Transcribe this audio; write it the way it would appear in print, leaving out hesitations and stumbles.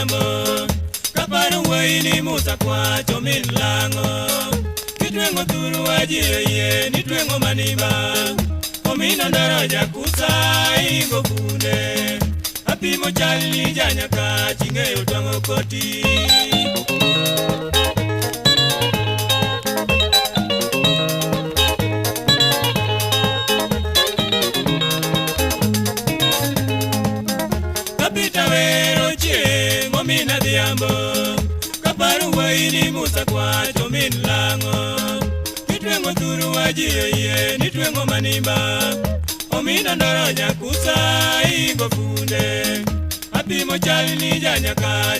odhiambo. Kaparo wuoyi ni Musa kwacho min lang'o. Kitweng'o thuru waji oyie ni tweng'o manimba. Omino ndoro jakusa ingo funde. Apimo chal ni janyaka ching'eyo twang'o koti. Kapita wero chieng' omina dhiambo. Kaparo wuoyi ni Musa kwacho min lang'o. Kitweng'o thuru waji oyie ni tweng'o manimba. Omino ndoro nyakusa ingo funde. Apimo chal ni janyaka.